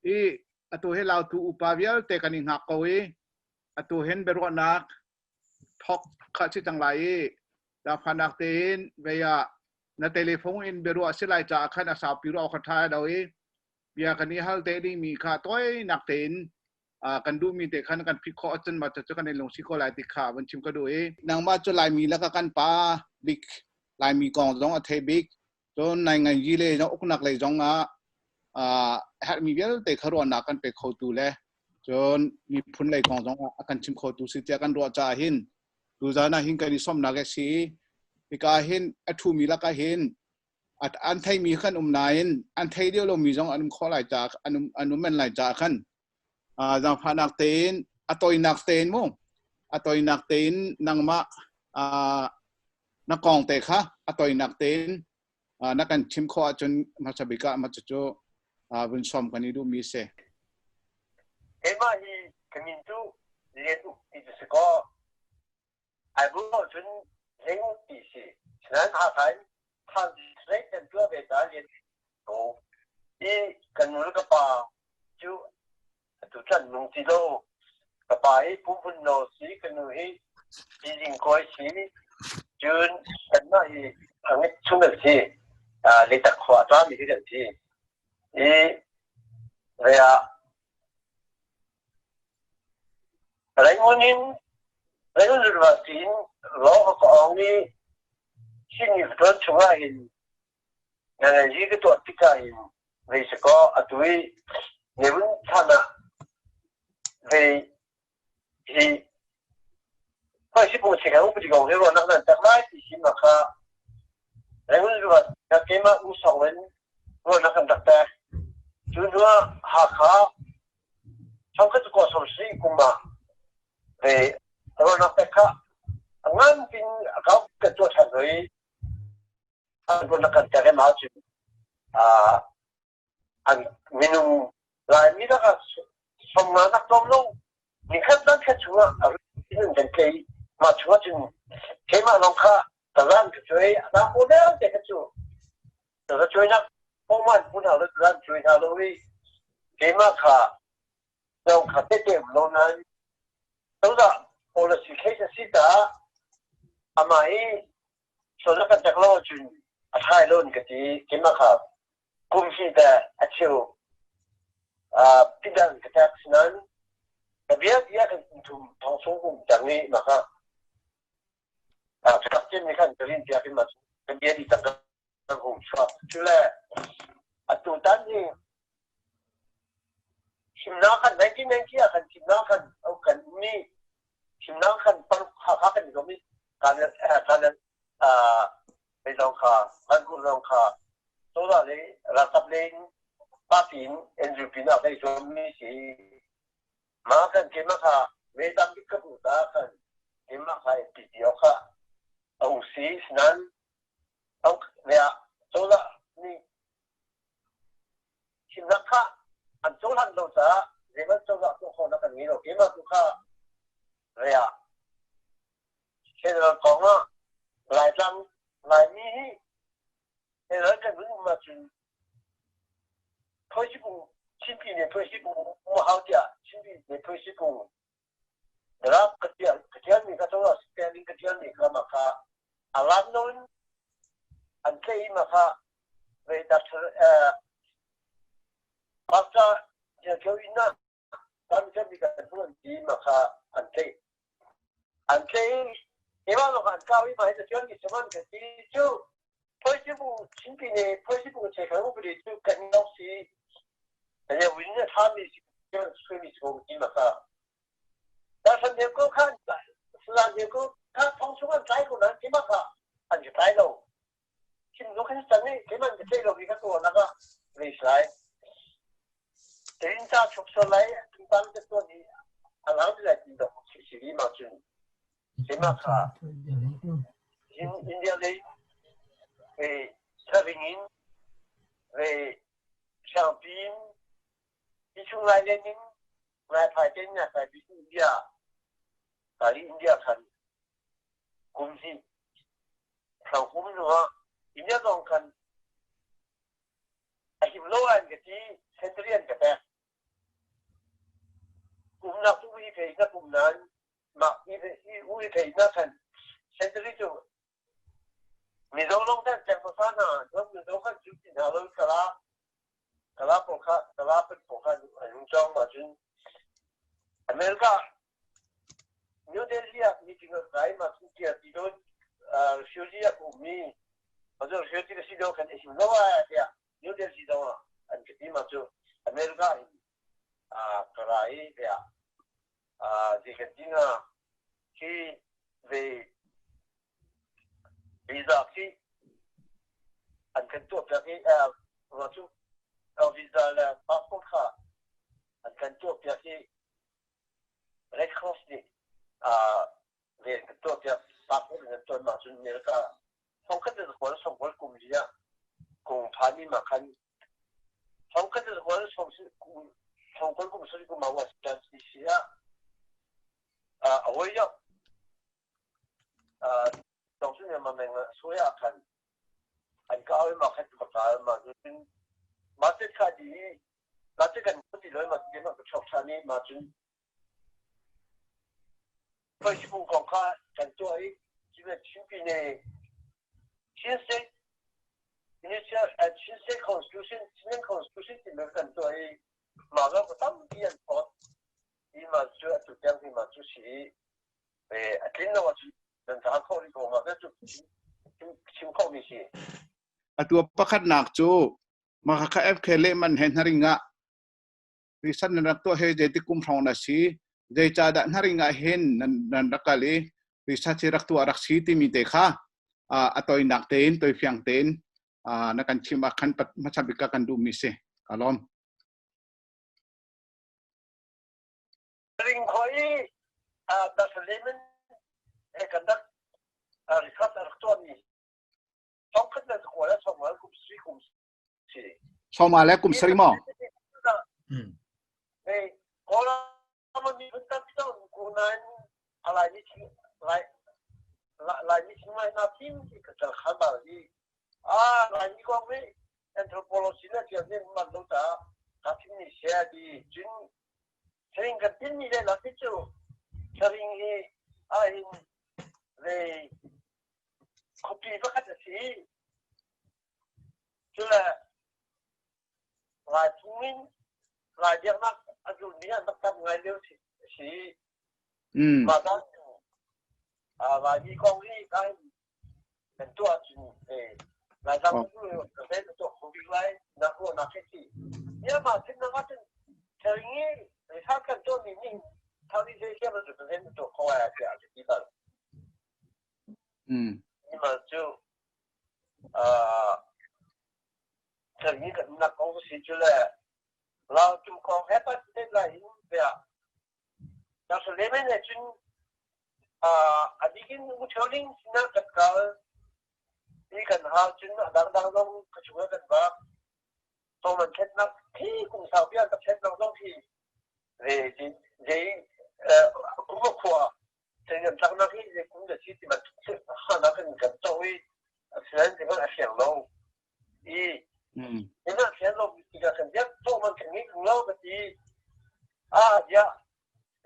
I atu hi Lautu upa vialte kan i hngak ko i atu hin biaruahnak thok kha si cang lai i zaangfahnak tein vei ah na telephone in biaruah si lai caah khan a saupi ruah awk a ṭha lo i bia kan i hal te dingmi kha tawinak tein kan duhmi te khan kan phit khawh ahcun mah cu kan i lungsi ko lai ti kha vun chim ka duh i nangmah cu Laimi laka kan pa bik Laimi kong zong a thei bik. Cun nainganyi le uknak lei zong ah herhmi vialte kha ruahnak kan pe khotu le cun miphun lei kong zong ah a kan chim khotu si tiah kan ruah caah hin tuzan ah hin kan i sawmnak a si. Hika hin a ṭhumi lakah hin an theimi kan um nain an thei deuh lomi zong an um khawh lai caah an um men lai caah khan zaangfahnak tein a toinak tein mu a toinak tein nangmah na kong te kha a toinak tein na kan chim khawh ahcun hmasa bik ah mah cucu vun sawm kan i duhmi si. Keimah hi ka min cu Lian Uk ti cu si kaw ai bu cun Ling ti si. Sinain Hakha in translate kan tuah ve ta Lian ko. I kan nu le ka pa cu Atu can nung ti lo. Ka pa hi Pu Hmun Nawl si, ka nu hi Pi Zing Kawi si. Cun kanmah hi Angit chung kan si. Leitak khua a tlami hi kan si. I ve ah Rangoon in Rangoon University in law ka awng i Chin University chungah hin Ngangazi ka tuah tikah hin vei si kaw atu i Ne Win chan ah vei hi Khuaisipung Sikheng upadi kong hi ruahnak nan pek lai ti si ma kha Rangoon ruat keimah U Song in ruahnak kan rak pek. Cu hnu ah Hakha changkhat cu kaw si kum ah ve ruahnak pek kha a ngan pin a kau ka tuah ṭhan hoi. An kan terem ahcun an minung Laimi lakah sawmnga nak tlawm lo nikhat nan khat chungah a in kan tlei. Mah chungah cun keimah lawng kha tazan ka cuai a dang pawl vialte kha cu taza cuainak pohman hmu hna lo tazan cuai hna lo i keimah kha lawng kha tete um lo nain cozah policy case a si caah amah hi Sual na kan pek lo ahcun a ṭha lo an ka ti. Keimah kha kum hnih te a cheu pidang ka pek. Sinain ka bia bia kan kum thum thong sung um cang i mah kha ka cem nih khan ka rin piak in mah ka bia dih cang ka hung chuak. Cule atu tan hi thimnak khan 1990 ah khan thimnak khan kan um i thimnak khan paruk Hakha kan i zuam i kan lei zong kha Vankur zong kha cozah lei ralkap lei in party in NUP nak lei zuammi si. Mah kan keimah kha me tam bik ka hmuh ta khan keimah kha NPP awk kha a hung si. Sinan cozah nih Thimnak kha an cohlan lo caah zeiman cozah tuah khawhnak kan ngei lo. Keimah tu kha rea federal kong ah Laitlang Laimi hi federal kan vun um ahcun Phoisipung Chinpi nih Phoisipung um hau tiah Chinpi nih Phoisipung draft ka tial ka tialmi kha cozah spelling ka tialmi kha mah kha a lam loin an tlaih i mah kha ve doctor pastor Kio inn ah kan mi kan hmuh an ti mah kha an tlaih an tlaih keimah lawng an kau i mah hi ta mi saman ka ti cu Phoisibu Chinpi ne Phoisibu che kha upadi cu kan nok si ya win na tha mi si sui mi si ko ti ma kha ta san de ko khan san de ko kha thong chung an tlai ko nan ti ma kha an ki tlai lo chim lo khan chan ni ke man ke tlai lo bi kha ko na ka ve sai tin cha chuk so lai tung tang te to ni alang ti lai ti do si si ma chun Keimah kha India lei ve Saving in ve Siangpi in hi chung lai len in ngai phai ten ngai phai bi India kali India khan kum hnih thau kum hnu ah India zong khan a him lo an ka ti century an ka pek. U i thei na khan century cu Mizo lawng ten ceng hmasa hna cun Mizo khan cu ti hna lo kala kala pawl kha kala pan pawl kha an hung cawng ma cun America New Delhi ah meeting a kai ma cun tia ti do refugee ah ummi ma cu refugee ka si do kan i sim lo ah tiah New Delhi zong ah an ka ti ma cu America in ka ra i tiah zei kan ti hnga khi ve visa khi an kan tuahpiak i cu visa le passport kha an kan tuahpiak i Red Cross nih ve an kan tuahpiak. Passport in an tuan ma cun America thongkhat le zakual sawmkual kum li ah kung phan i ma khan thongkhat le zakual sawmkual kum sari kum ah Washington DC ah a hawi yoh Tawngsun Myanmar meng soya ah khan an ka au i ma khan ka kal ma cun ma cun kha di ma cun kan ti loi ma cun ka chok than i ma cun Facebook kong kha kan tuah i Chin Pine Chin State Initial Chin State Constitution Chin Constitution timi kan tuah i mah zong tampi an phawt i mah cu atu tiang hi mah cu si i a tlin lo ahcun nan zaal khawh rih ko mah cu chim khawhmi si. Atu pakhatnak cu mah kha FK Lehman he hnaring ah risan nan rak tuah he zeiti kum hrawng na si, zeicahdah hnaring ah hin nan rak kal i research hi rak tuah rak si timi te kha a toinak tein toifiang tein na kan chim ah khan hmasa bik ka kan duhmi si. Ka lawm. Ring khoi i Dr. Lehman he kan rak research a rak tuahmi thongkhat le zakua le sawmnga kum sri kum si. Sawma le kum sari maw? Kawlram mi phun tampi zong ku nain a Laimi lai Laimi thing na thim ti ka cal khan bal i a Laimi kong hi anthropology na tial nih man lo ta ka thim ni sia ti cun Saring kan tinmi lehlam hi cu saring hi ahhin zei khuapi pakhat a si. Cule Lai phung in Lai biaknak a zulmi an rak tam ngai lio a si. Mah dan cu Laimi kong hi ahhin kan tuah ahcun Laitlang cu ka vel ka tuah kho bik lai nak ruahnak hi si. Myanmar thimnak ahcun Saring i research kan tuahmi nih Southeast Asia bantuk ka vel ka tuah kho ai tiah a ti bal. Myanmar cu Saring i kan umnak kong si cu le Lautu kong he pat lai in tiah Dr. Lehman he cun a bik in Mutualing sinah kan kal i kan hal cun a dangdang zong ka chung ah kan vak. Thawng an thletnak khi kum saupi an rak thletnak zong khi zei kum a khua zei an tlaknak hi zei kum da si ti bantuk hanak in kan to i asinain zeihmanh a fiang lo. I zeihmanh a fiang lo tikah kan biak thawng man kan ngei tung lo ka ti. Ah tiah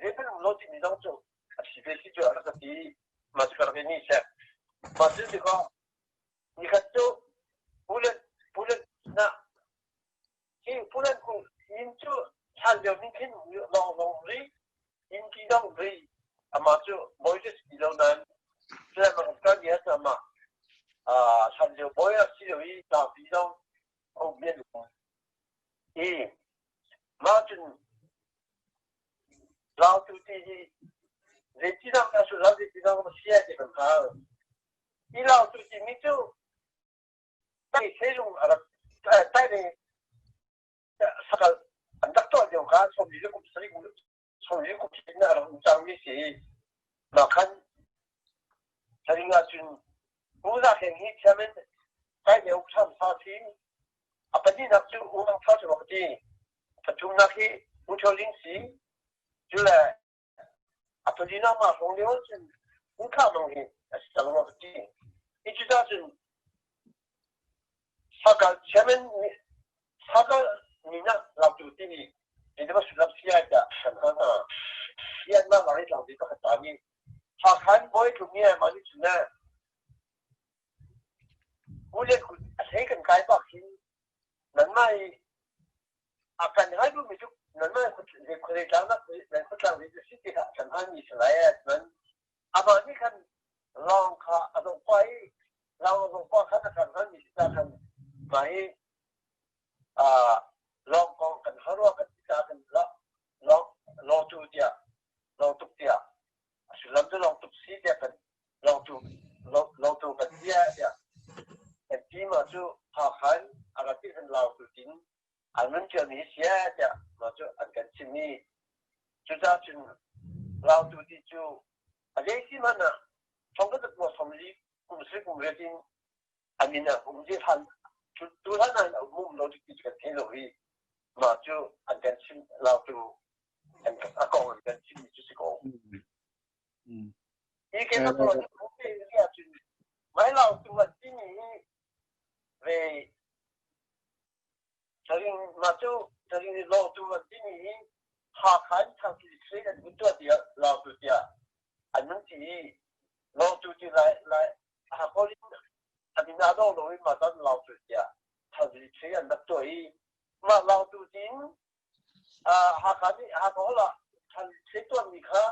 zeihmanh um lo timi zong cu a si ve si cu a rak ka ti. Mah cu ka rak i ni seh. Mah cu tikah nikhat cu Pulen Pulen na hi Pulen ku inn cu hlan lio ning khin lawng lawng ri inn ki dong ri amah cu Moses ti lo nain Sulaiman kan ni ama hlan lio bawi a si lio i tlangpi zong a um men i mah cun Lautu ti hi zeitindah a sullam zeitindah a si ti kan hngal. Hi lautu timi cu tai selung a rak tai le sakal an rak tuah lio kha sawmli le kum sarih sawmli kum sarih a rak um cangmi si. Mah khan saring ahcun Pu Za Kheng hi chairman tai le uk tham sa si. A pahnihnak cu U Mang Tha cu ti. Pathumnak hi U Tho Ling si. Cule a palinak ma hrawng lio cun U Thla Mang hi a si cang rua ka ti. Hi cucaah cun Sakal chairman nih Sakal minak lautu timi hi sullam si ai tiah kan hal hna. Hi anmah lak i tlangpi pakhat pa nih Hakhan bawi tlung i mah nih cun ne u le kut a hlei kan kai bak hin nanmah i a kan hal duhmi cu nanmah khuazei tlangnak nan khuatlang zei cu si ti kha kan halmi si lai nan amah nih khan lawng kha a zoh pah i lawng a zoh pah khan a kan halmi si ta khan mah hi lawng kong kan hal rua kan ti ta kan lawng lawng tu tiah lawng tuk tiah a sullam cu lawng tuk si tiah kan lawng tu lawng tu kan tiah tiah kan ti ma cu Hakhan a rat ti kan lau tu tin an nun ṭialmi hi sia tiah mah cu an kan chimmi. Cucaah cun lautu ti cu a zei si hmanh ah thongkhat maw 40 kum sarih kum riat in a min a um ti hlan tu hlan ah a um lo ti cu kan thei lo i mah cu an kan chim lautu an a kong an kan chimmi cu si ko. Hi ke na tuah cun mai lautu an timi hi ve Saring mah cu saring nih lawngtu an timi hi Hakha in Thangki Train an hun tuah tiah Lautu tiah an hun ti i Lawngtu ti lai lai Hakha in a min aa dawng lo i mah tan Lautu tiah Thangki Train an rak tuah i mah Lautu tiin Hakha nih Hakha holh ah Thangki Train tuahmi kha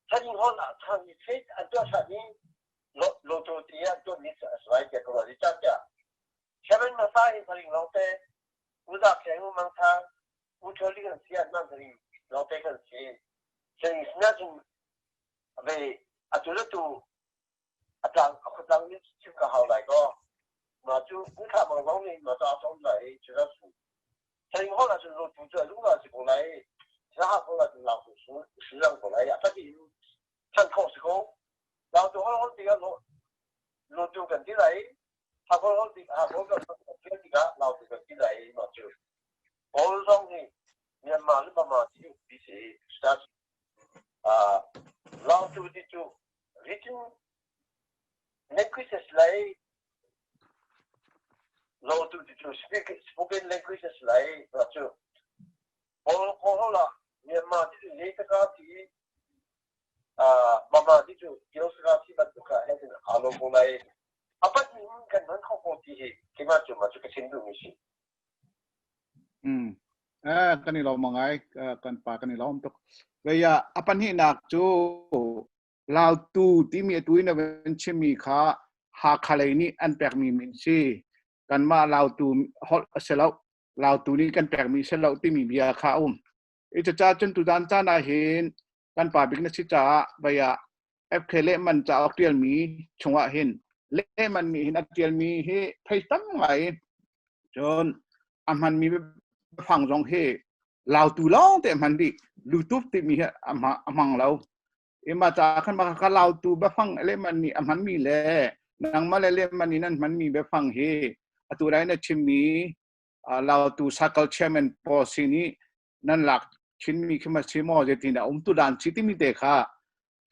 Saring holh ah Thangki Train an tuah ṭhan i Lawngtu tiah an tuahmi a si lai tiah ka ruah. Zeicahtiah Kevin hmasa hi saring lawngte uza kheng u mangtha u tholi kan si an man saring lawngte kan si. Saring sinah cun ve atu le tu atlang a khutlang ni chim ka hau lai ko. Ma cu u tha mang zong nih ma ta som lai cu da su. Saring hol ah cun lo tu cu a lung la si ko lai. Sa ha hol ah cun lau tu su su lang ko lai. A pati in chan kho si ko. Lau tu hol hol tikah lo lo tu kan ti lai. Hakha kan tikah Lautu kan ti lai i mah cu Kawl zong nih Myanmar le Burma ti ti si Lautu ti cu written languages lai Lautu ti cu spoken languages lai mah cu Kawl Kawl ah Myanmar ti cu Zeitaka ti Burma ti cu Kioska ti bantuk kha he aa lo ko lai. A pahnih in kan hman kho ko ti hi keimah cu mah cu ka chim duhmi si. Kan i lawm ngai, kan pa kan i lawm tuk. Vei ah a pahnihnak cu Lautu timi atu in a van chimmi kha Hakha lei nih an pekmi min si. Kanmah Lautu holh a si lo. Lautu nih kan pekmi si lo timi bia kha a um. I cucaah cun tutan caan ah hin kan pa bik na si caah vei ah FK Lehman cauk ṭialmi chungah hin Lehman nih hin a ṭialmi hi thei tam ngai cun a hmanmi biafang zong hi Lautu lawng te a hman dih Lutup timi hi a hmang lo ima ca khan maka ka Lautu biafang Lehman nih a hmanmi le nangmah le Lehman nih nan hmanmi biafang hi atu rai na chimmi Lautu Circle Chairman pawl sin i nan lak chinmi khi ma si maw zeitin dah um tu dan si timi te kha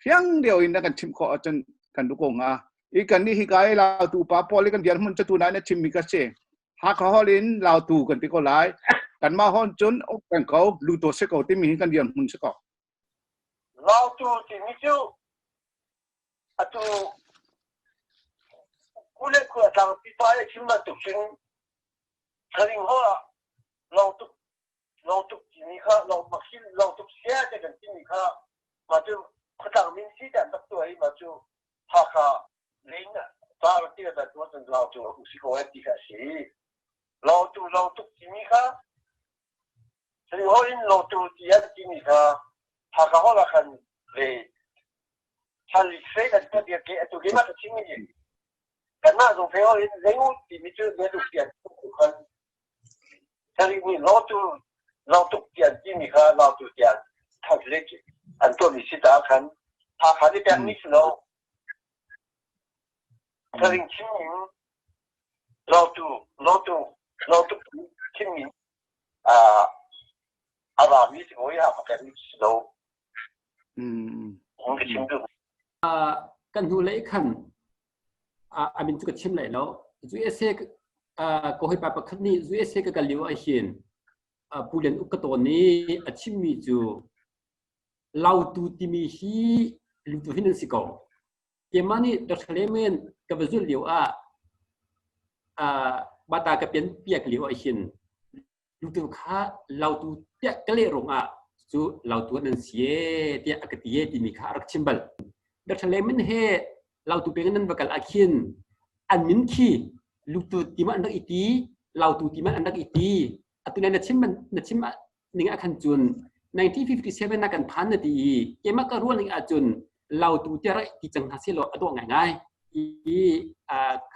fiang deuh in na kan chimh khawh ahcun kan duh ko hnga. I kan nih hika i Lautu pa pawl i kan dirhmun cu tu na na chimmi ka si. Hakha hol in Lautu kan ti ko lai. Kanmah hon cun uk peng ko luto si ko timi hi kan dirhmun si ko. Lautu timi cu atu kule khua tlang pipa i chim bantuk cun Tharing hall ah lawngtuk lawngtuk timi kha lawng makhin lawngtuk sia te kan timi kha mah cu khuatlang min si te an rak tuah i mah cu Hakha lin pa rak ti da tu cun lautu a si ko ti kha a si. Lautu lawngtuk timi kha Tharing hall in lautu ti an timi kha Hakha hall ah khan ve thal se kan tuah bia ke atu ke ma ka chim mi Kanmah zong pheo in zeimaw timi cu biatuk tian khan sarih nih lawtu lawtuk tian timi kha lautu tian translate an tuahmi si ta khan Hakha nih pekmi si lo saring chimmi lawtu lawtu lawtuk chimmi a rami si ko i Hakha pekmi si lo. Ka chim duh. Kan hnulei khan a min cu ka chim lai lo. USA ka hawipa pakhat nih USA ka kal lio ah hin Pu Lian Uk ka tawn i a chimmi cu Lautu timi hi Lutu hin an si ko. Keimah nih Dr. Lehman ka va zulh lio ah bata ka pian piak lio ah hin Lutu kha lautu tiah ka leh ruangah cu lautu an si e tiah a ka ti e timi kha a rak chim bal. Dr. Lehman he lautu peng nan va kal ah khin an min khi Lutu ti man an rak i ti, lautu ti man an rak i ti. Atu na chim na chim ning ah khan cun 1957 ah kan phan na ti i keimah ka ruah ning ahcun lautu tiah rak ti cang hna sehlaw a dawh ngaingai. I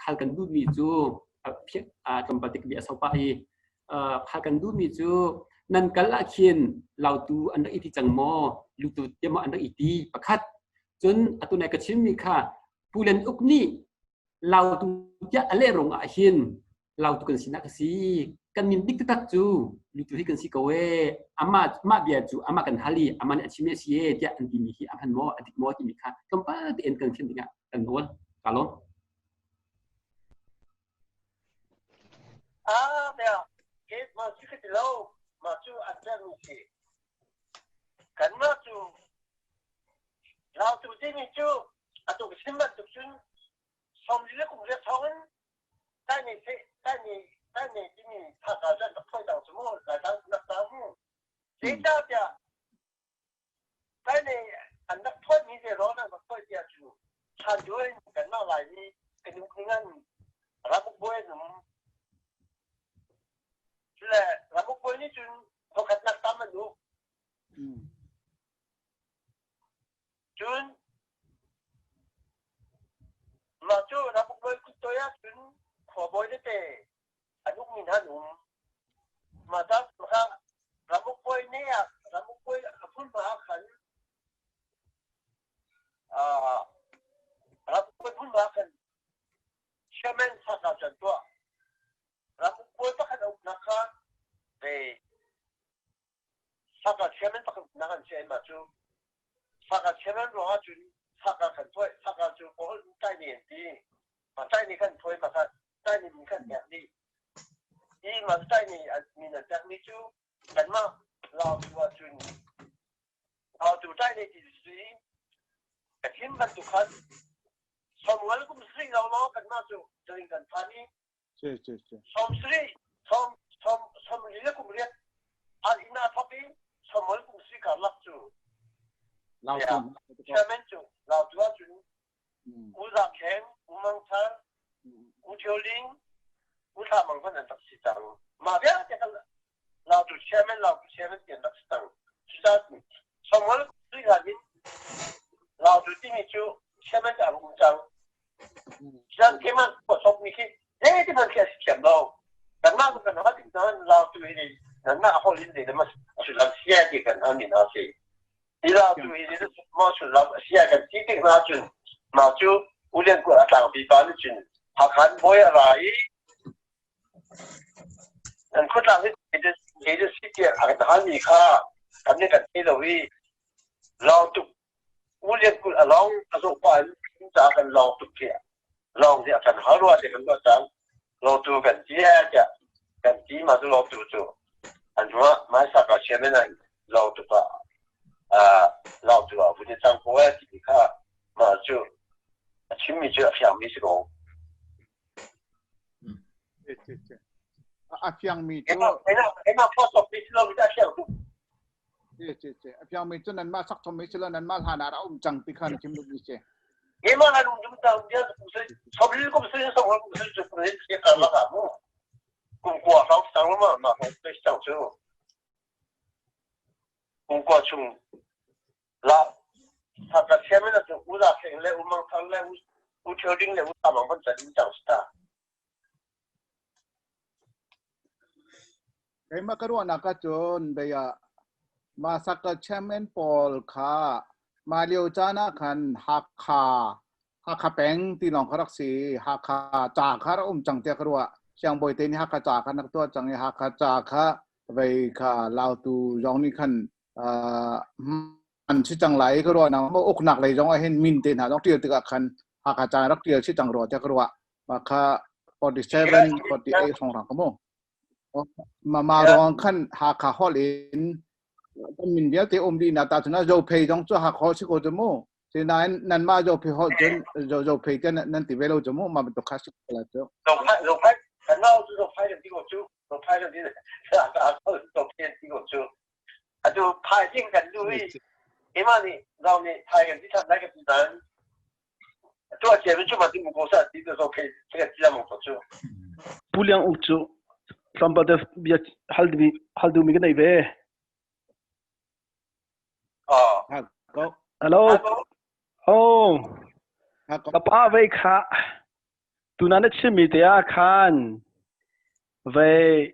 khal kan duhmi cu tlawmpal te bia a sau pah i khal kan duhmi cu nan kal ah khin lautu an rak i ti cang maw lutu tiah maw an rak i ti pakhat cun atu nai ka chimmi kha Pu Len Uk nih lautu tiah a leh rung ah hin lautu kan sinak a si kan min dik taktak cu lutu hi kan si ko ee amah mah bia cu amah kan hal i amah nih a chim a si ee tiah an timi hi a hman maw a dik maw timi kha tlawmpal tein kan fian dingah kan nawl ka lawm. Ah, bia, ke ma cu ka ti lo, ma cu an mi si. Kanmah cu Lautu timi cu atu ka chim bantuk cun sawmli le kum riat thawng in taine taine taine timi thaka cu an rak phuai cang cu mu Laitlang nak ta mu. Zeicahtiah taine an rak phuaimi zeiruang an rak phuai tiah cu hlan lio in kanmah Laimi kan uk ning an ramuk bawi an um. Cule ramuk bawi nih cun khuakhatnak tam an uk. Cun mah cu ramuk bawi kut toi ahcun khuabawi tete an ukmi hna an um. Mah ca kha ramuk bawi nih ah ramuk bawi a hmunhma ah khan ramuk bawi hmunhma ah khan chairman sakah cu an tuah. Ramuk bawi pakhat a uknak kha ve Saka chairman pakhat nak an si ai mah cu Saka chairman ruangah cun Saka kan tuah Saka cu kawl tai ni an ti ma tai ni kan thuai ma kha tai ni min kan pek dih i ma tai ni min an pek mi cu kanmah Lautu ahcun Lautu tai ni ti si ka chim bantuk khan somngal kum sri lo law kanmah cu jaring kan phan i Sawm sarih, sawm, sawm, sawm li le kum riat an inn ah thawk i sawmol kum si karlak cu chairman cu Lautu ahcun U Za Kheng, U Mang Thar, U Thio Ling, U Thla Mang hmanh an rak si cang. Mah vialte kha Lautu chairman, Lautu chairman ti an rak si cang. Cucaah sawmol kum si hlan in Lautu timi cu chairman cu a rak um cang. Sian keimah sawmmi khi zeitin hmanh khi a si thiam lo. Kanmah kan hal tik hna Lautu hi nanmah holh in zeidah a sullam sia ti kan hal mi hna si. Hi Lautu hi zeidah maw sullam a sia kan ti tik hna cun mah cu U Lian Kuat a tlangpi pa nih cun Hakhan bawi a ra i nan khuatlang hi zeidah si tiah a kan hal mi kha kan nih kan thei lo i Lautu U Lian Kulh a lawng a zawh pah in caah kan lawng tuk khi lawng nih a kan hal rua ti kan ruah cang lawtu kan ti tiah kan ti ma cu lawtu cu an ruah hmaisa ka chairman ah lawtu pa lawtu ah vun i cang ko eh ti kha mah cu a chimmi cu a fiangmi si ko. A fiangmi cu Keimah post office lo a fiang tuk. A fiangmi cu nanmah sak chom mi si lo nanmah hlan ah a um cang ti kha na chim duhmi si. Keimah hlan um dum ta um dia kum sui somli kum sui som kum sui cu kum sui ka la ka mu kum kua hrawng sang ma ma hrawng pe sang cu kum kua chung la sa ka chairman cu u za kheng le u mang thang le u thio ding le u ta mang ban chan cang sta Keimah ka ruahnak ahcun bei ah mah saka chairman pawl kha mah lio caan ah khan Hakha Hakha peng ti lawng kha rak si i Hakha ca kha rak um cang tiah ka ruah. Siangbawi te nih Hakha ca kha an rak tuah cang i Hakha ca kha vei kha Lautu zong nih khan uh, an si cang lai i ka ruahnak maw uknak lei zong ah hin min te hna zong ṭial tikah khan Hakha ca rak ṭial si cang rua tiah ka ruah. Mah kha 47, 48 hrawng ka mu. Ma ruang khan Hakha holh in kan min vialte um dih na ta cun Zophei zong cu Hakha holh si ko cu mu. Sinain nanmah Zophei holh cun Zophei te nan ti ve lo cu mu mah bantuk kha si la cu. Zophei kan nau cu Zophei kan ti ko cu. Zophei kan ti Zophei kan ti ko cu. Atu phai ding kan lu i keimah nih zau nih phai kan ti than lai ka ti nain atu a cia cu ma ti mu ko sa ti Zophei kan ti la mu ko cu. Pu Liang Uk cu tlawmpal te bia hal dumi hal duhmi ka nei ve. Hello. Oh. Ka pa vei kha tuna na chimmi te ah khan vei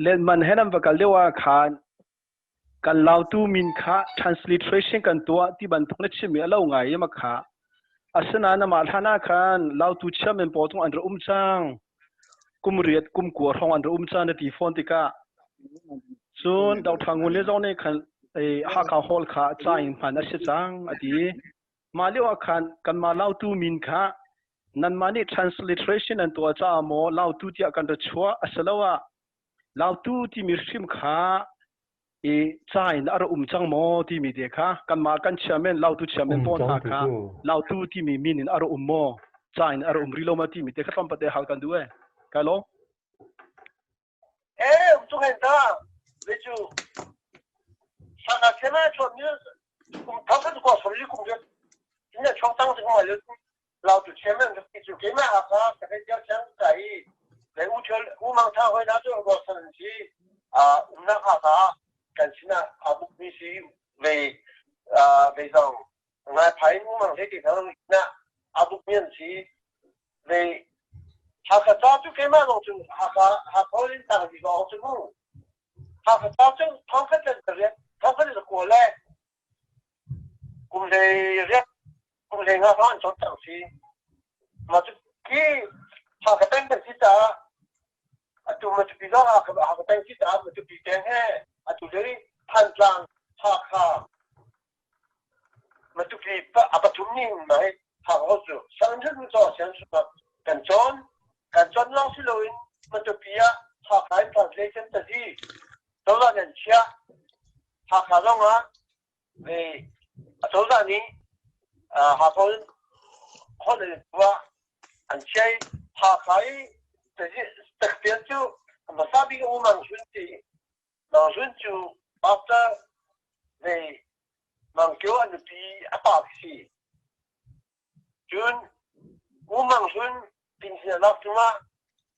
lenman he nan va kal deuh ah khan kan lautu min kha transliteration kan tuah ti bantuk na chimmi a lo ngai i ma kha asinain amah hlan ah khan lautu chairman pawl tung an ra um cang kum riat kum kua hrawng an ra um cang na ti fawn tikah cun Dr. Ngun Le zong nih khan Hakha Hall kha ca in hman a si cang a ti. Mah lio ah khan kanmah Lautu min kha nanmah nih transliteration an tuah caah maw Lautu tiah kan ra chuah asiloah Lautu timi hrim kha i ca in a ra um cang maw timi te kha kanmah kan chairman Lautu chairman pawl hna kha Lautu timi min in a ra um maw ca in a ra um rih lo ma timi te kha tlawmpal te hal kan duh e kai lo. Eh, um tu hen ta. Le chu. Saka chema chon ni kum thang ko so li kum je. Ina chong tang ma le lao tu chairman ke chu ke ma ha ka ka ke jiao chang kai le u chol u mang tha hoi na chu go san si a um na ha ka kan sina a buk mi si ve a ve zong ngai phai u mang le ke thang na a buk mi an si ve Hakha ca cu keimah lawng cu Hakha Hakha in tang ri lawng cu mu Hakha ca cu thong khat le riat thong khat le kua le kum hlei riat kum hlei nga hrawng an cawn cang si mah cu khi Hakha peng kan si caah atu Matupi zong Hakha Hakha peng si caah Matupi peng he atu le Thantlang Hakha Matupi a pathum ning mai Hakha cu Sangthut mu caw sian kan cawn kan cawn lawng si loin Matupi ah Hakha in translation tazi cozah nan chiah Hakha zong ah ve acozah nih Hakha holh in tuah an chiah i Hakha i takpian cu hmasa bik U Mang Hlun ti Mang Hlun cu pastor ve Mang Kio a nupi a pa si. Cun U Mang Hlun pinsin a lak cungah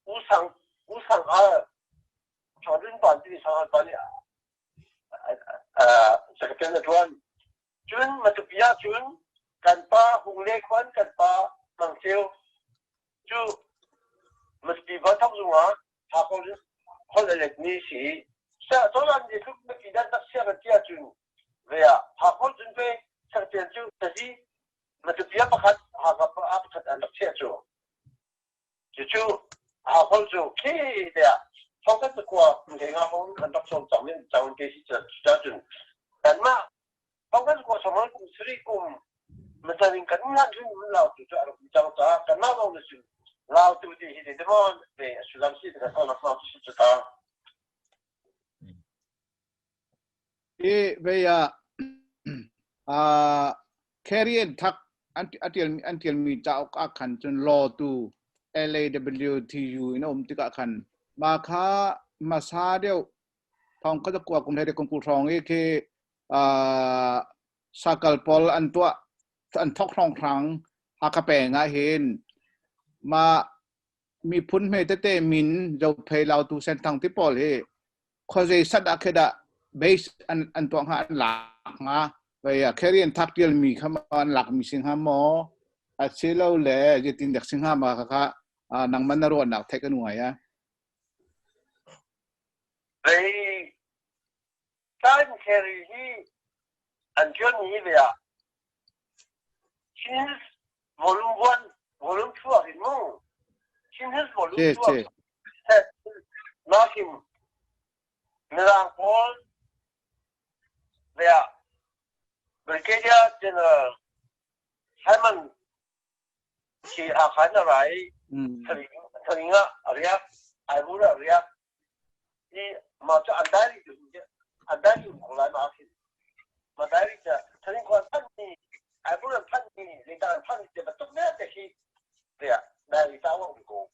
U Sang U Sang Al Sang Hlun pa ti Sang Al pa nih secretary na ṭuan. Cun Matupi ah cun kan pa Hung Le Khuan kan pa Mang Ceu cu Matupi Vuanthok zung ah holh a letmi si. Cozah nih tluk Matupi dan tak sia kan ti ahcun ve ah Hakha cun ve secretary cu tazi Matupi ah pakhat Hakha ah pakhat an rak chiah cu. Cucu Hakha cu khi tiah thongkhat pakua kum nga hong an rak sawm cang in cang ke si cun kanmah thongkhat pakua sawm kum sarih kum matan in kan ngan rin lau tu cu a rak cang caah kanmah lawng na sin lau tu ti hi te maw ve asulam si te ka na si cu ta. I vei ah Carrion thak an tialmi cauk ah khan cun law tu LAWTU in a um tikah khan mah kha hmasa deuh thong kha kua kum hlei kum kul hrawng i khi sakal pawl an tuah an thok hrawng hrang Hakha peng ah hin mah miphun hme tete min Zophei Lautu Senthang ti pawl hi khuazei sat ah khi dah base an an tuah hnga an lak hnga vei ah Carrion thak tial mi kha an lak mi si hnga maw a si lo le zeitin dek si hnga ma kha kha nangman na ruahnak theih kan ngai a. Vei time carry hi an tuan ni ve ah Chinese volume 1 volume 2 ah hin mu Chinese volume 2 ah nakin Mirang pawl ve ah Brigadier General Simon khi Hakha na rai Saringa a riak Aibur a riak i mah cu an diary an diary um ko lai ma khin ma diary cu Saring khua san ni. Aibur an phanh mi zeitah an phanh ti bantuk vialte khi tiah diary ta um ko.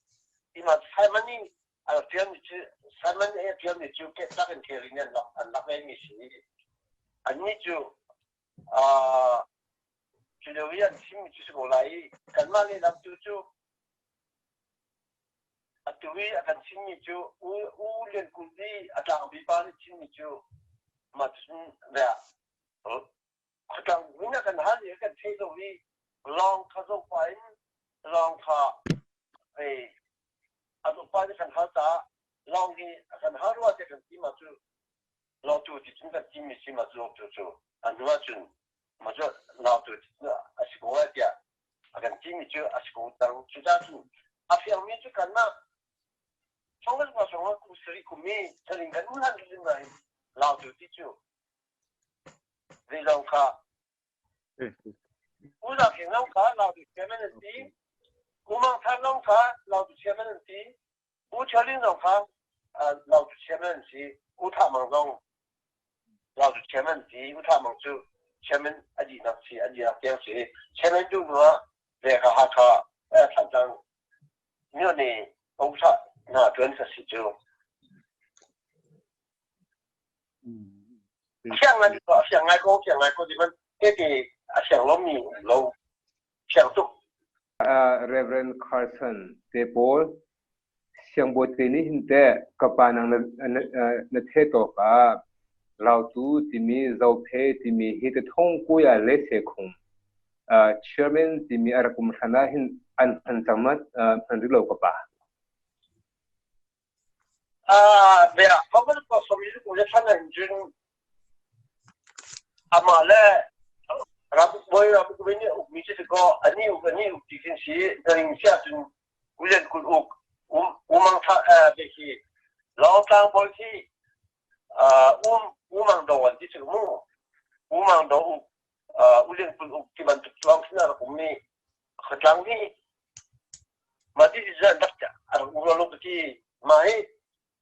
Ima Simon nih a ṭial mi cu Simon nih a ṭial mi cu ketlak in thil in an lak an lak ve mi si. Annih cu cu lio i an chim mi cu si ko lai i kanmah lehlam tu cu atu i a kan chim mi cu U U Lian Kulh i a tlangbi pa nih chim mi cu mah cun Khuatlang hmun a kan hal i a kan thei lo i lawng kha zohpah in lawng kha ei a zohpah in a kan hal caah lawng hi a kan hal rua tiah kan ti ma cu lawngtu ti cun kan timi si ma cu lawngtu cu a hnu ahcun ma cu lawngtu ti cun a si ko lai tiah a kan timi cu a si ko cang. Cucaah cun a fiangmi cu kanmah Congress pa sawng ah kum sarih kum i thaling kan um hlan hrim nain lautu ti cu Zeizong kha U Za Kheng zong kha Lautu chairman an si. U Mang Than zong kha Lautu chairman an si. U Ṭhio Ling zong kha Lautu chairman an si. U Tha Mang zong Lautu chairman an si. U Tha Mang cu chairman a dihnak si, a dihnak tiang si. Chairman tu hnu ah Veka Hakha Thantlang myo ne Ohsa hna ṭuan ka si cu. Siang ngai ko siang ngai ko siang ngai ko ti man tete a siang lomi um lo siang tuk. Reverend Carson te pawl siangbawi te nih hin teh ka pa nang na the tawk ah Lautu timi Zophe timi hi te thong kuya le se khung chairman timi a rak um hlan ah hin an hman cang ma hman rih lo ka pa. Bia mah ko som i ku le than an jun amah le ramuk ramuk nih uk mi si ko ani uk ani uk ti khin si daring sia cun ulen kul uk umang tha be khi lawngtlang bawi khi um umang do an ti chu mu umang do uk ulen kul uk ti bantuk lawng sin a rak um mi khatlang hi mah ti zan rak a rak um lo ti mah hi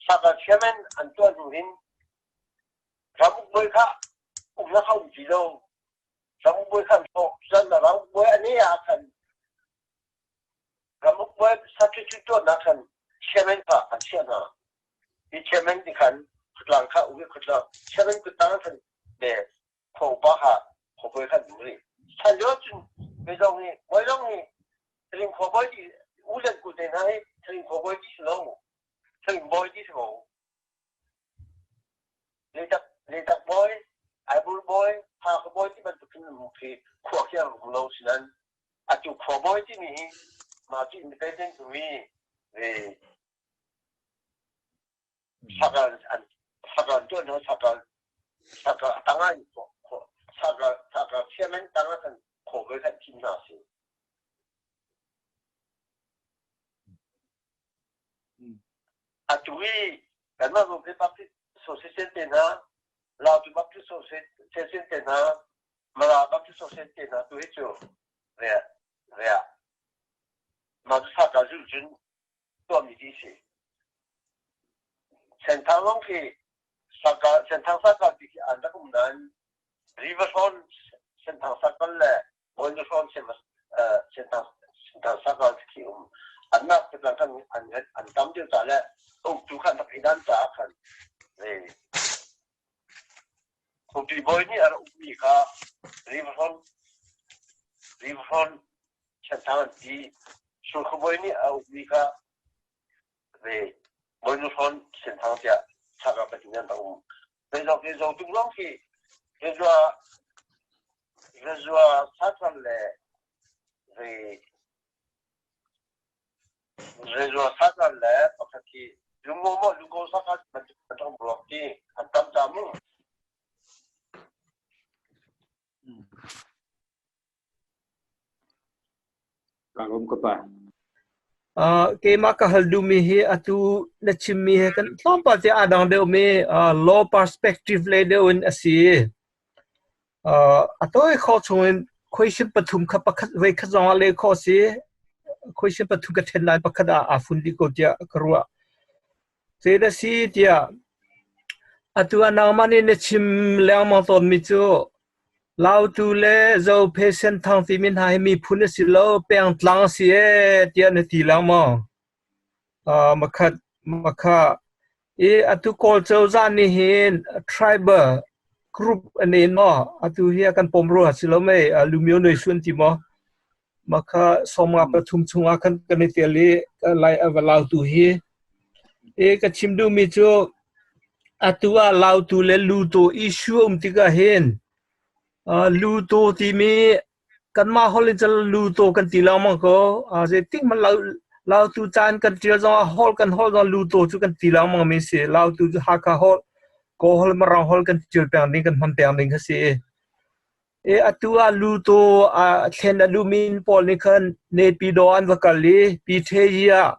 saka chairman an tuah hnu hin ramuk bawi kha umnak kha um ti lo ramuk bawi kha zan ramuk bawi ane ah khan ramuk bawi substitute tuahnak khan chairman kha an chiah hna hi chairman ti khan khutlang kha um i khutlang chairman kuttang khan be kho pa kha kho bawi khan um rih chan lio cun mi zong nih bawi zong nih Tling khua bawi ti u len ku te hna hi tling khua bawi ti si lo tling bawi ti si ko Leitak Leitak bawi Aibur bawi Hakha bawi ti bantuk in um khi khua khi a rak um lo sinan atu khua bawi timi hi mah cu independent timi ve sakal an sakal tuah hna sakal sakal tangah in sakal sakal chairman tangah kan kho ve kan thim hna si. Atu i kanmah Zophei Baptist Association te hna, Lautu Baptist Association te hna, Mara Baptist Association te hna tu hi cu ria ria mah cu sakal zul cun tuahmi ti si. Senthang zong khi sakal Senthang sakal ti khi an rak um nain Riverfront Senthang sakal le Bawinuhrawn Senthang sakal khi um annak te kan an an tam deuh ca le uktu khan rak i dan caah khan Khuapi bawi nih a rak ukmi kha Riverfront Riverfront Senthang an ti. Surkhu bawi nih a ukmi kha ve Bawinuhrawn Senthang tiah Saka patin an rak um. Zeizong hi Zotung zong khi Rezua Rezua Satan le ve Rezua Satan le pakhat khi Lungo maw Lungo Saka bantuk ruak ti an tam ta mu. Ka lawm ka pa. Keimah ka hal duhmi hi atu na chimmi he kan tlawmpal te aa dang deuhmi law perspective lei deuh in a si. A tawi khawh chungin question pathum kha pakhat voi khat zong ah leh khawh a si. Question pathum ka ṭhen lai pakhat ah aa fun dih ko tiah ka ruah. Zei na si tiah atu ah nangmah nih na chim lengmang tawnmi cu. Lautu le Zophe Senthang timi hna hi miphun a si lo, pengtlang a si ee tiah na ti lengmang. Makhat makha i atu Kawl cozah nih hin tribal group an in maw atu hi a kan pom rua si lo mei Lumio Noi Sun ti maw makha sawmnga pathum chungah khan kan i tel i lai a va lautu hi i ka chim duhmi cu atu ah lautu le lutu issue um tikah hin lutu timi kanmah holh in cun lutu kan ti lengmang ko. Zeitik hmanh lautu caan kan ṭial zongah holh kan holh zong lutu cu kan ti lengmang mi si. Lautu cu Hakha holh, Kawl holh, Mirang holh kan ṭial peng ding, kan hman peng ding kha si. E atu ah lutu a thlen a duhmi pawl nih khan Naypyidaw an va kal i Pyithe ah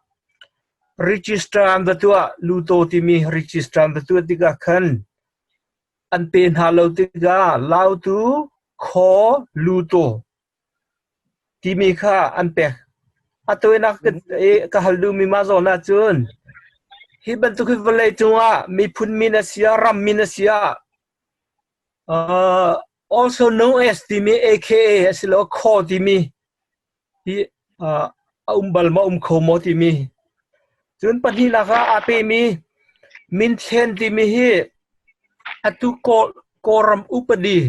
register an va tuah. Luto timi register an va tuah tikah khan an pe hna lo tikah Lautu khaw luto timi kha an pek. A tawinak ka hal duhmi mah zawn ahcun hi bantuk hi vawlei cungah miphun min a si ah ram min a si ah also known as timi AKA asiloah khaw timi hi a um bal maw um kho maw timi. Cun pahnihnak ah aa pemi minthlen timi hi atu Kawlram upadi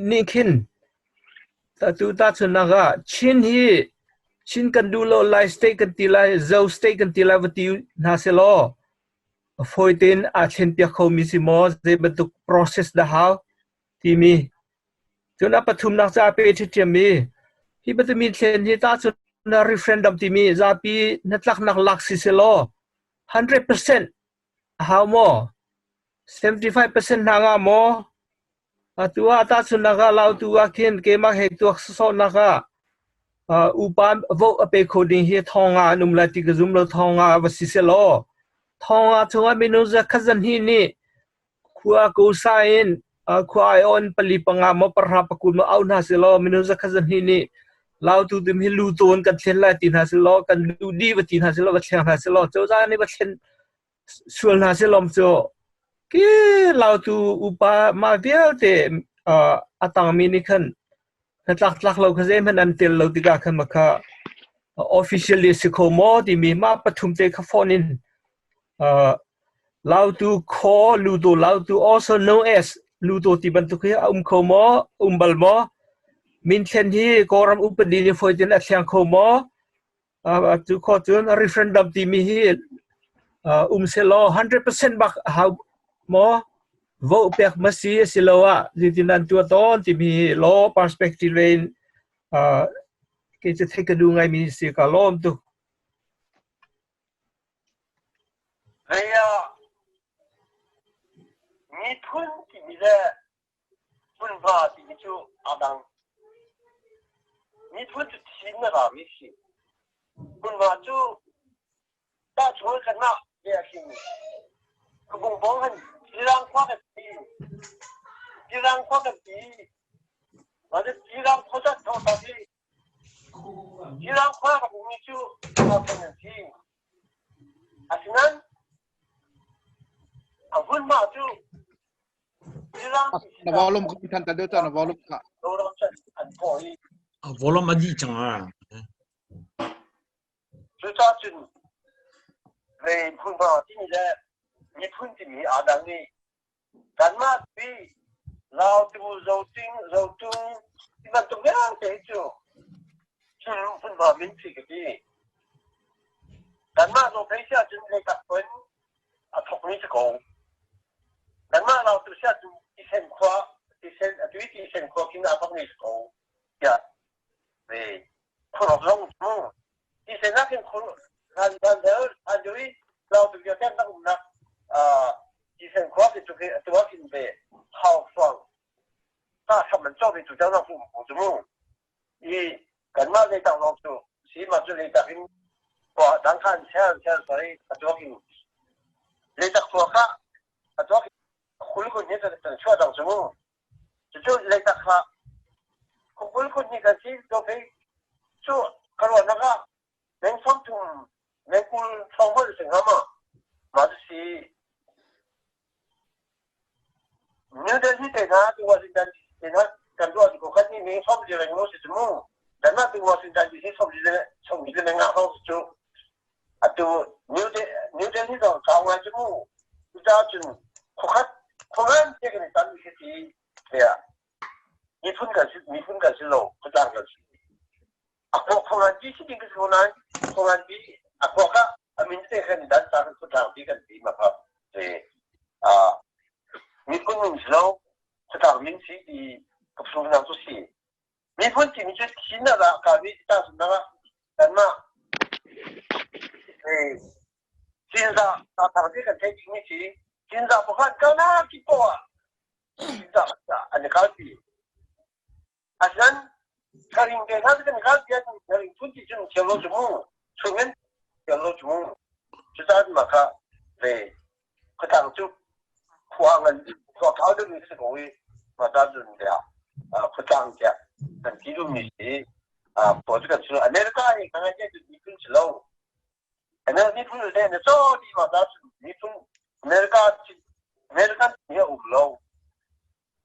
nih khin atu tahchunhnak ah Chin hi Chin kan duh lo Lai state kan ti lai Zo state kan ti lai va ti hna sehlaw fawi tein aa thlenpiak khomi si maw zei bantuk process dah hau timi. Cun a pathumnak ca a pe ṭhiṭhiam i hi bantuk mi thlen hi tahcun referendum timi zapi hnatlaknak lak si selaw 100% a hau maw? 75% hna nga maw? Atu ah tahchunhnak ah Lautu ah khin keimah he tuak sawsawhnak ah upa vote a pe kho ding hi thonga an um lai ti ka zum lo thonga va si selaw thonga chungah minung zakhat zahnih nih Khua kosa in khua aiawh in pali panga maw pahra pakul maw auh hna sehlaw minung zakhat zahnih nih Lautu tum hi lu tawn kan thlen lai ti hna sehlaw kan lu dih va ti hna sehlaw va thleng hna sehlaw cozah nih va thlen sual hna sehlaw cu ki Lautu upa mah vialte a tangmi nih khan hnatlak tlak lo kha zeihmanh an tel lo tikah khan makha officially si kho maw timi mah pathum te kha phone in Lautu khaw Ludo Lautu also known as Ludo ti bantuk hi a um kho maw? Um bal maw? Minthlen hi Kawlram upadi nih fawi tein a thleng kho maw? Cu kho cun referendum timi hi um sehlaw 100% bak a hau maw? Vote pek ma si asiloah zeitin an tuah tawn timi hi law perspective in kei cu theih ka duh ngaimi si ka lawm tuk. Zei ah miphun timi le hmunhma timi cu aa dang. Miphun cu thim na rami si. Hmunhma cu tahchuan kanmah ve ah khin Kabungbong han Tirang khua kan ti. Tirang khua kan ti. Mah cu Tirang khua caan thawng ta hi Tirang khua ka bungmi cu Northern an si. Asinain a hmunhma cu Tirang Na volume ka than ta deuh ta na volume ka. Loram chan an thawh i A volume a dih cang a. Cucaah cun ve hmunhma timi le miphun timi aa dang i Kanmah hi Lautu, Zoting, Zotung ti bantuk vialte hi cu cu hmunhma min si ka ti. Kanmah Zophei si ahcun leitak in a thawkmi si ko. Kanmah Lautu si ahcun tisen khua, tisen, atu i tisen khua khin aa thawkmi si ko tiah ve khuaruak zong cu tisen ah khin khur hlan hlan hlan lio i Lautu vialte an rak umnak tisen khua khi cu khi atu ah khin ve hau suang ta sam an cawk i cu cang cu um cu mu i kanmah leitak lawng cu si ma cu leitak in khua dang khan sel sel sorry atu ah khin leitak khua kha atu ah khul kun hi kan chuah dang cu mu Cucu leitak hlah. Khuakul kut nih kan si to phei cu ka ruahnak ah meng 30 meng 20 hrawng hmanh si hnga ma mah cu si. New Delhi te hna tu Washington DC. ti reng lo si cu mu. Kanmah tu Washington DC 40 le nga hrawng si cu. Atu New New Delhi zong kau ngai cu mu. Cucaah cun khuakhat khuangan te kan i tan mi khi si tiah miphun kan si miphun kan si lo khuatlang kan si. A khua khuangan pi si ding ka si ko nain khuangan pi a khua kha a min te kan dan ta kan khuatlang pi kan ti ma kha te miphun min si lo khuatlang min si ti ka phu cu si. Miphun timi cu Chin ah dah ka mi ta sun ah kanmah Cinzah ta thang ti kan theih ding mi si Cinzah pakhat kana ki po ah Cinzah an i kalpi. Asinain Kharing te hna kan kalpi ahcun Kharing phun ti cun thiam lo cu mu chungin thiam lo cu mu cucaah mah kha ve khuatlang cu khua ngan khua kau deuh mi si ko i mah ta cun tiah khuatlang tiah kan ti duhmi si khua cu kan si America hi kan ngai cu miphun si lo America miphun le na caw ti mah ta cun miphun America American hi a um lo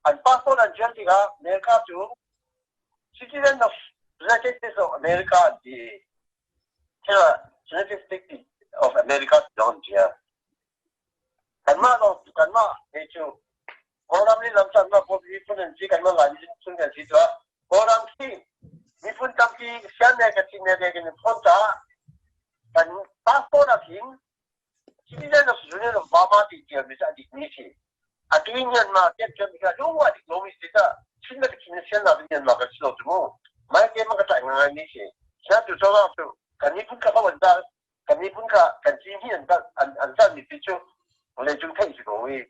an passport an ṭial tikah America cu citizen of United States of America an ti United States of America zong an ṭial Kanmah lawng kanmah he cu Kawlram nih lamhlatnak bawm miphun an si kanmah Lai miphun kan si tuah Kawlram khi miphun tampi sian ne ka chin ne kan in phone caah kan passport ah khin citizen of Union of Burma ti tial mi cu a dik mi si atu in Myanmar tian tian mi kha lung a dik lo mi si ta Chin le Kachin sian nak Myanmar kan si lo cu mu mai te ma ka tlai ngai mi si sian tu cozah cu kan miphun kha an da kan miphun kha kan cin hi an an an zat mi pi cu vawleicung theih si ko i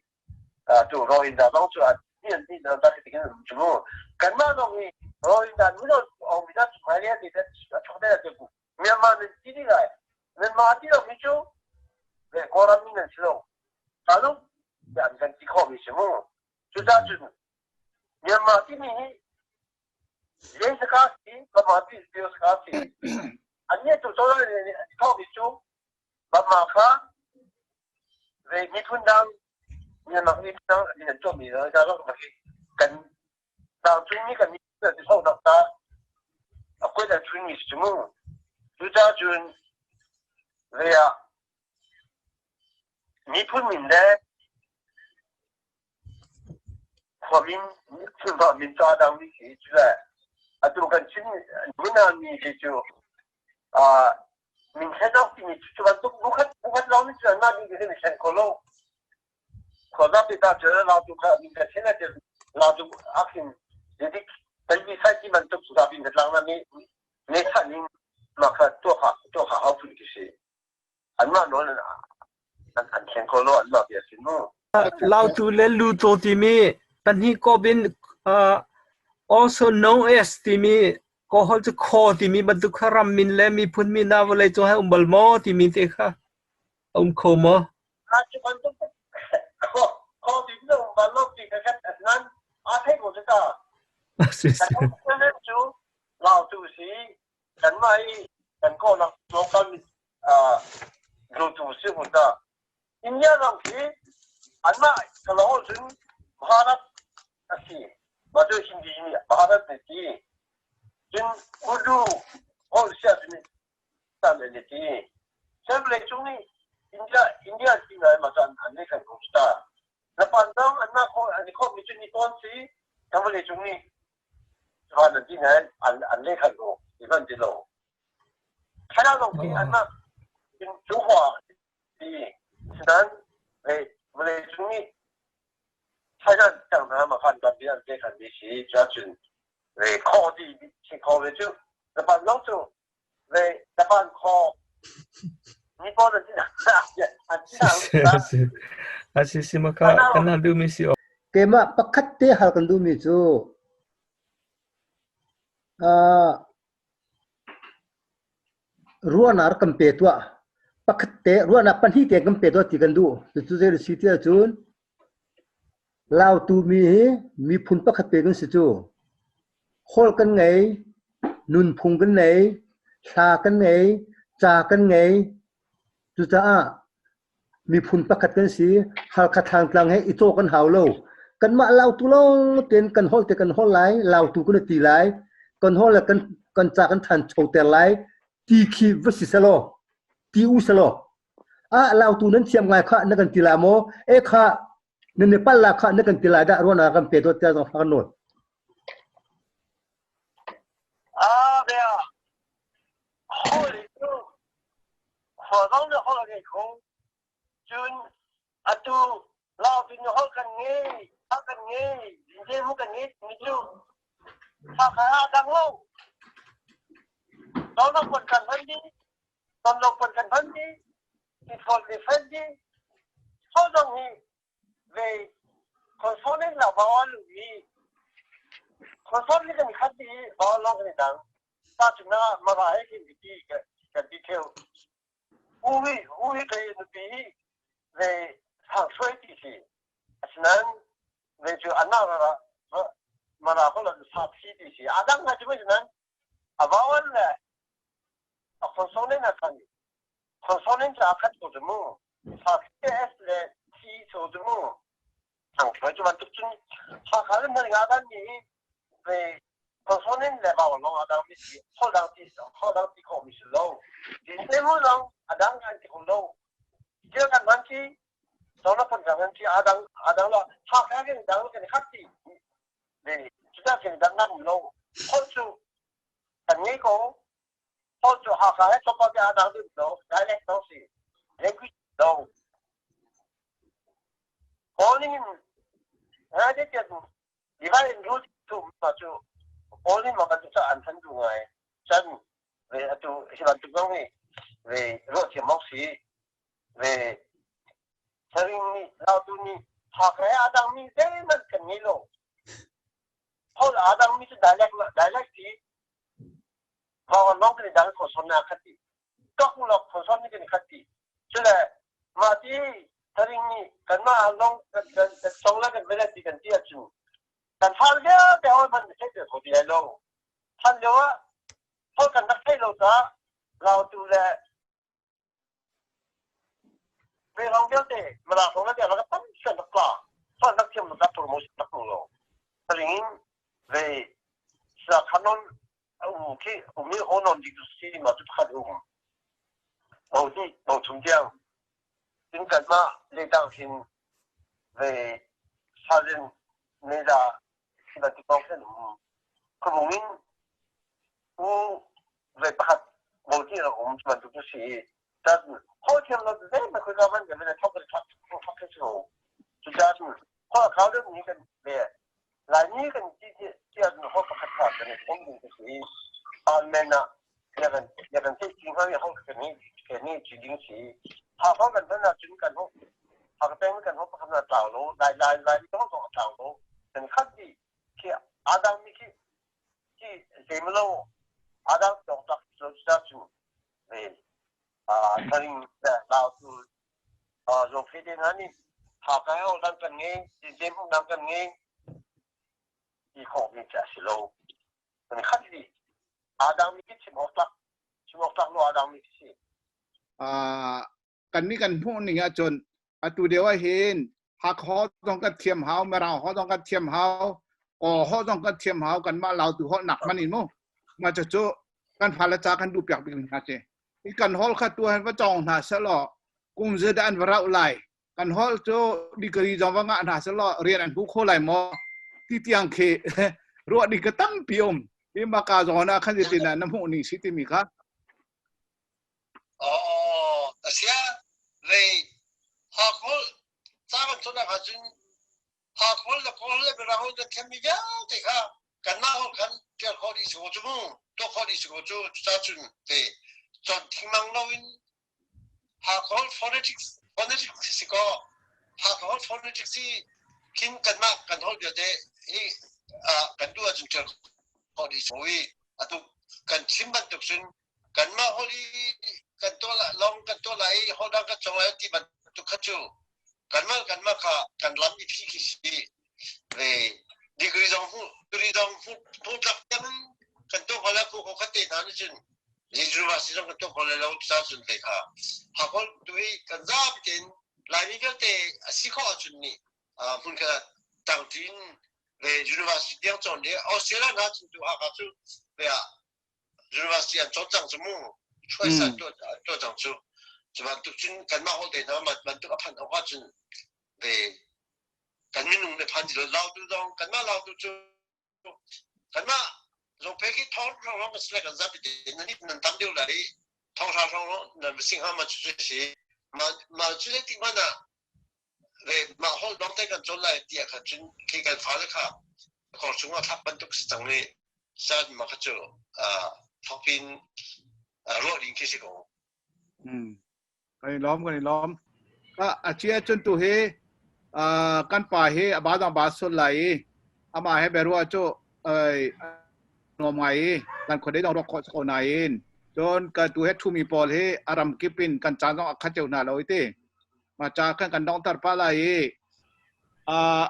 tu Rohingya zong cu an ti an ti na ta ti kan cu mu kanmah zong hi Rohingya nu lo ong mi na hmai le ti a chok te te ku Myanmar nan ti di lai Myanmar ti lo mi cu ve Kawlram mi nan si lo kalu an kan ti kho mi si mu cucaah cun Myanmar timi hi Zei saka si, Bama ti si, saka si. An nih tu cozah nih an thawk mi cu Bama kha zei miphun dang Myanmar miphun dang an an tuahmi hna zong hi kan tlangcung mi kan miphun an thawknak ta a kuat an chun mi si cu mu. Cucaah cun zei ah miphun min le Khuamin thilva min ca dang mi khi cu le atu kan chim Yunnan mi hi cu min thlen awk timi cu bantuk bukhat bukhat lawng nih cun anmah nih hin thlen kho lo. Khua zapi ta cu Lautu kha min kan thlen ahcun Lautu ahkhin zeitik kan sai ti bantuk zapi in tlang na mi ne than in mah kha tuah kha tuah kha hau phun khi si. Anmah nawl in an thleng kho lo anmah bia si mu. Lautu le Luto timi pahnih kawp in uh, also known as timi Kawlholh cu khaw timi bantuk kha ram min le miphun min ah vawlei cung hai um bal maw timi te kha a um kho maw? A cu bantuk khaw khaw timi cu um bal lo ti kha khat nan aa thei ko cu ta. Si si. Kan cu Lautu si kanmah i kan kawlnak local Lutu si hun ta. India ram khi anmah kalong cun Bharat a si. Mah cu Hindi nih Bharat an ti. Cun Urdu holh si ahcun tan an ti. Vawlei cung nih India India ti ngai mah cu an nei kan ko ta. Japan zong anmah an i khawmmi cu Nippon si. Kan vawlei cung nih Japan an ti nain an an leh khan lo. Ti ti lo. China zong khi anmah Trung Hua ti sinain vawlei cung nih China cang hna ma khan tampi an pek han mi si cun ve kho ti si kho ve cu Japan zong cu ve Japan kho Nippon an an ti Asi si maka kana du mi si Keimah pakhat te hal kan duhmi cu Ruahnak rak kan pe tuah. Pakhat te ruahnak pahnih te kan pe tuah ti kan duh. Cucu zei a si ti ahcun Lautu mi hi miphun pakhat te kan si cu. Holh kan ngei, nunphung kan ngei, hla kan ngei, ca kan ngei. Cucaah Miphun pakhat kan si. Halkha Thlangtlang he i cawh kan hau lo. Kanmah Lautu lawng tein kan holh te kan holh lai, Lautu kan i ti lai. Kan holh le kan kan ca kan ṭhanchoter lai ti khi va si selaw, ti u selaw, ah Lautu nan thiam ngai kha na kan ti la maw? E kha nan i palh la kha na kan ti lai dah ruahnak kan pe dawt tiah zong kan nawl. Ah, bia. Holh cu khua zong le holh a ngei kho. Cun atu Lautu nih holh kan ngei, a kan ngei, Zinzemu kan ngei timi cu Hakha ah dang lo. Tawlnak pon kan hman dih, tonlok pon kan hman dih, tithawl le fen dih. Holh zong hi ve consonant la vowel hi consonant kan khat dih, vowel lawng kan i dang. Tahchunhnak ah Mara he khin ti kan ti theo. U hi u hi kei nupi hi ve sang suai ti si. Asinain ve cu anmah rara Mara ko lan sa phi ti si. A dang hna cu mai nain a vowel le a consonant a khan consonant cu a khat ko cu mu. Sa phi S le T so cu mu. Thangṭhuai cu bantuk cun Hakha le Hmar nga dan mi hi ve consonant le vowel lawng a dang mi si holh dang ti holh dang ti khawh mi si lo. Tin mu zong a dang kan ti kho lo. Thil kan hman khi zong na phun kan khi a dang a dang lo Hakha kan dang kan khat ti ve cuta kan dang nam lo. Holh cu kan ngei ko. Holh cu Hakha he tlawmpal te a dang deuh lo. Dialect lo si. Language lo. Kawl ning in ngai te divide and rule tu ma cu Kawl ning ma bantuk cu an than duh ngai. Chan ve atu hi bantuk zong hi ve ruah thiam awk si ve Saring nih Lautu nih Hakha he aa dangmi zeihmanh kan ngei lo. Holh aa dangmi cu dialect dialect hi vawng lawng kan i dang consonant khat ti. Tok lawng consonant kan i khat ti. Cule mah ti Saring nih kanmah lawng kan kan kan song le kan vele ti kan ti ahcun kan fal vialte hawi hmanh theih ve kho ti lai lo. Than lio ah holh kan rak theih lo caah Lautu le Veilawng vialte Mirang hrawng le rak tam sian rak tla. Holh rak thiam lo rak promotion rak hmu lo. Saring in ve sa khanon a um khi um i honon dik si ma cu pakhat um. Bo hnih bo thum tiang. Cun kanmah lehtang hin ve salin meza hi bantuk kong hin um. Khuabung in u ve pakhat bo hnih rak um cu bantuk cu si i cun hawi thiam lo zeihmanh khoi man kan thok thok thok khi si ko. Cucaah cun holh a khau deuh mi kan ve Laimi kan ti ti ahcun holh pakhat kha kan i thawm ding si i parliament ah ya kan ya kan theih ti hnga i holh kan i kan i ci ding si. Hakha kan hman ahcun kan holh Hakha peng kan holh pakhat na tlau lo Lai Lai Lai mi holh zong a tlau lo kan khat dih khi aa dang mi khi khi zeimalo aa dang tawk tak cu cu ve tharing lau tu Zophei te hna nih Hakha he holh dang kan ngei, Tinzem holh dang kan ngei ti khawh mi cu a si lo. Kan khat dih. Aa dangmi khi chim awk tlak, chim awk tlak lo aa dangmi khi si. Kan nih kan hmuh ning ahcun atu deuh ah hin Hakha zong kan thiam hau, Mirang holh zong kan thiam hau, Kaw holh zong kan thiam hau, kanmah Lautu holh nak hmanh in mu. Mah cucu kan fale ca kan duh piak bik hna si. I kan holh kha tu han va cawng hna selaw kum zeidah an va rauh lai. Kan holh cu degree zong va ngah hna selaw rian an hmu kho lai maw? Ti tiang khi ruah ding ka tampi um. Hi maka zawn ah khan zeitin ah na hmuh ning si timi kha. Oh, asia vei Hakha ca kan cawn ah cun Hakha le Kawl le Mirang holh kan thiammi vialte kha kanmah holh khan ṭial khawh dih si ko cu mu, tuah khawh dih si ko cu. Cucaah te cawn thingmang loin Hakha holh phonetics phonetics si kaw Hakha holh phonetics hi khin kanmah kan holh vialte hi kan duh ahcun ṭial khawh dih si ko i atu kan chim bantuk cun kanmah holh i kan tuah lawng kan tuah lai i holh dang kan cawng lai ti bantuk kha cu kanmah kanmah kha kan lam i phi khi si ve degree zong hmu degree zong hmu hmu tlak tiang kan tuah ko lai ko ko khat te hna nih cun university zong kan tuah ko lai lo ca cun te kha hakol tu hi kan zapi tein Laimi vialte a si khawh ahcun nih hmun khat tangṭin ve university tiang cawn i Australia hna cun tu Hakha cu. Vea university an cawn cang cu mu. Chuai san tuah cang cu. Cu bantuk cun kanmah holh te hna bantuk a phanh awk ahcun ve kan minung le phan ti lo Lautu zong kanmah Lautu cu kanmah Zophei khi thong hrawng hrawng kan si lai kan zapi te nan nan tam deuh lai i thong hra hrawng nan va sing hnga ma cu cu si ma ma cu zei tik hmanh ah ve mah holh lawng te kan cawn lai ti ah khan cun khi kan fale kha kor chung ah thlak bantuk si cang i san ma kha cu thawk in ruah ding khi si ko. Kan i lawm, kan i lawm. A chia cun tu hi kan pa hi a ba dang ba sul lai i amah he berua cu nuam ngai i kan khuadei dong rawk khawh ko nain cun ka tu he thumi pawl hi a ram kip in kan caan zong a khat cio hna lo i ti ma cha kan kan dongter pa lai i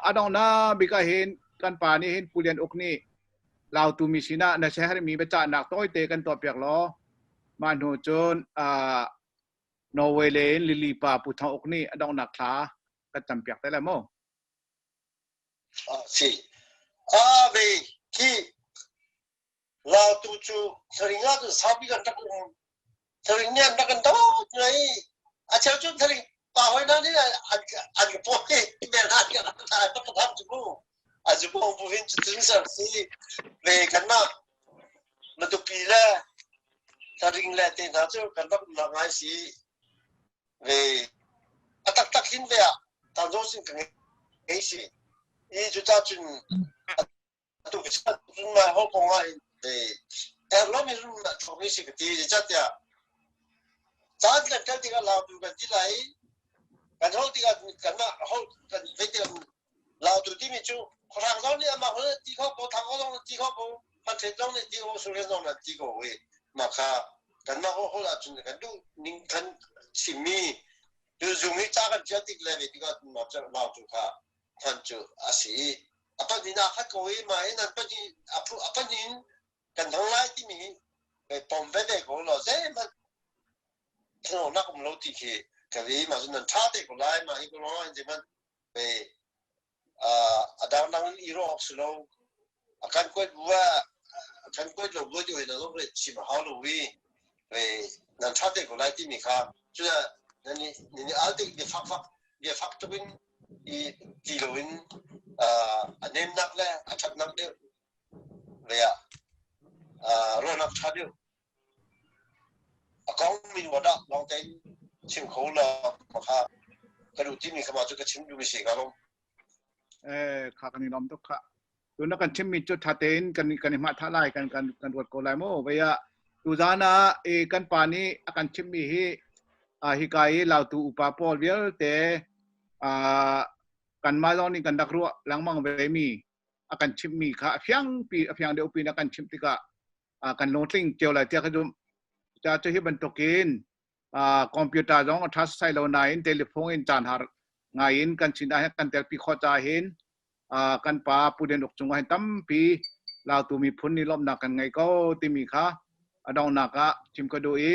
a dong na bik ah hin kan pa nih hin Pulian Uk nih Lautu mi sinah na share mi biacahnak tawite kan tuah piak law mah hnu cun Norway le in Lily pa Pu Thang Uk nih a donghnak thla kan cam piak te lai mu. Si. A ve khi Lautu cu saring ah cun saupi kan rak um. Saring nih an rak kan dawt ngai. A cheu cu saring pa hoi hna nih an an ka pawi bel hna nih an rak ka tham cu mu. A zu bu bu hin cu cun ser si ve kanmah Matupi le Tharing le te hna cu kan rak um nak ngai si. Ve a taktak hin ve ah Thanzaw sin ka ngei si. I cucah cun atu ka cun mai ho kong ah hin ve erlo mi rum na thok mi si ka ti zeicahtiah caan kan kal tikah Lautu kan ti lai kan holh tikah kanmah holh kan ve tikah Lautu timi cu khuahrang zong nih amah holh ti kho ko thang zong nih ti kho ko Pathian zong nih ti ko Surian zong nih ti ko i mah kha kanmah holh ahcun kan duh ning kan chimmi tu zung i ca kan ṭial tik le ve tikah mah cu Lautu kha hman cu a si i a pahnih aa khat ko i mah hin an pahnih a phu a pahnih in kan hmang lai timi hi pom veve ko law zeihmanh thlawnak um lo ti khi ka ri mah cun nan ṭha te ko lai mah hi ko lawng ah zeihmanh ve a dangdang in i ruah awk si lo a kan kuat bu ah a kan kuat lo bu ti hoi na zong chim a hau lo i ve nan ṭha te ko lai timi kha cudah nan i nan i al tik bia fak fak bia fak tuk in i ti loin a nemnak le a ṭhatnak deuh lei ah ruahnak ṭha deuh a kong min wa dah lawng tein chim kho law kha ka duh timi kha mah cu ka chim duhmi si ka lawm. Eh kha kan i lawm tuk kha. Tuna kan chimmi cu ṭha tein kan kan i hmah thah lai kan kan kan ruat ko lai mu. Vei ah tuzaan ah e kan pa nih a kan chimmi hi hika i Lautu upa pawl vialte kanmah zong nih kan rak ruah lengmang ve mi a kan chimhmi kha a fiang pi a fiang deuh pin a kan chimh tikah kan lungtling cio lai tiah ka zumh. Ca cu hi bantukin computer zong a ṭha sai lo nain telephone in caan har ngai in kan chin ah kan telpi khawh ca hin kan pa Pu Den Uk cung ah hin tampi Lautu miphun nih lawmhnak kan ngei ko timi kha a donghnak ah chim ka duh i.